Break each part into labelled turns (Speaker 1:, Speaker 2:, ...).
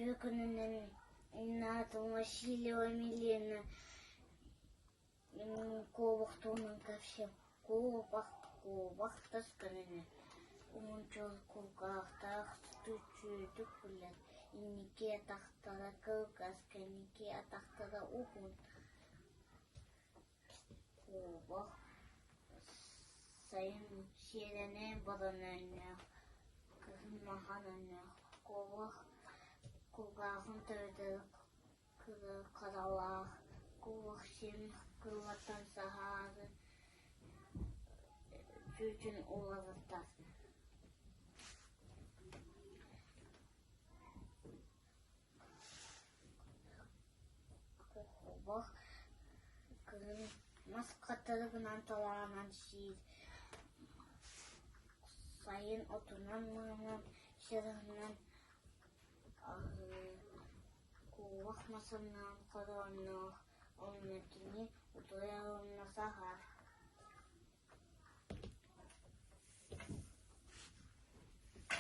Speaker 1: Үтүө күнүнэн Игнатова Васильева Милена куобах туһунан кэпсиэм. Куобах, куобах тас көрүҥэ уһунчуол кулгаахтаах үчүгэйдик билэр, инники атахтара кылгас, кэнники атахтара уһун. Куобах сайын сиэрэнэй баран өҥнөөх, кыһын махан өҥнөөх. Куобах кулгааҕын төрүтэ харалаах, куобах сиэн кыллаттан саһаары түүтүн уларытар. Куобах кыһын мас хатырыгынан талаанан сиир, сайын отунан мыынан, сыһынан Куобах масынан хороонноох, онно кини утуйар уонна саһар.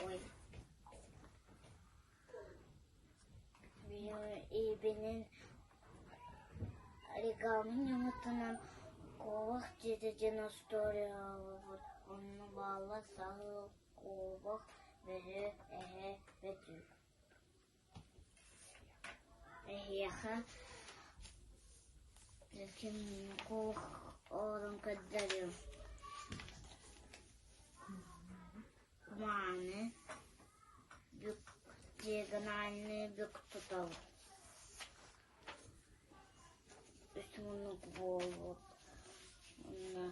Speaker 1: Ой Ийэбинэн оригами ньыматынан куобах дьиэтэ диэн остуоруйалаабыт, онно бааллар саһыл, куобах, бөрө, эһэ, бөтүүк. Эһиэхэ куобах оҥорон көрдөрүөм. Кумааҕыны бүк диагональнай бүк тутабыт. Үс муннук буолбут уонна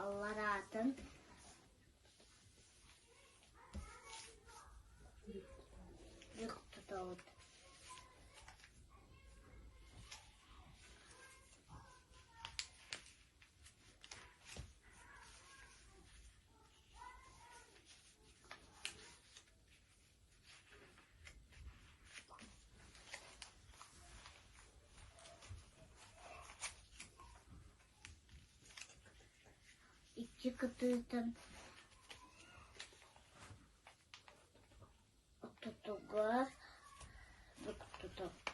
Speaker 1: аллараатын бүк тутабыт. Икки кытыытын ортотугар бүк тутабыт.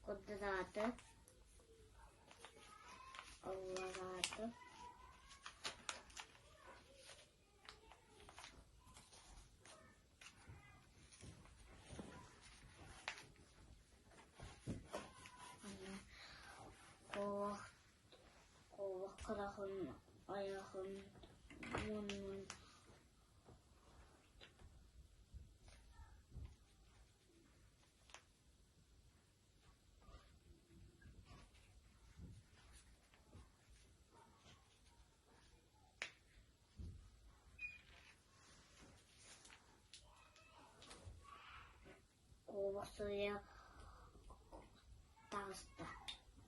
Speaker 1: Квадраты, алларааты Куобах харахын, айаҕын, муннун Куобах сыыйа.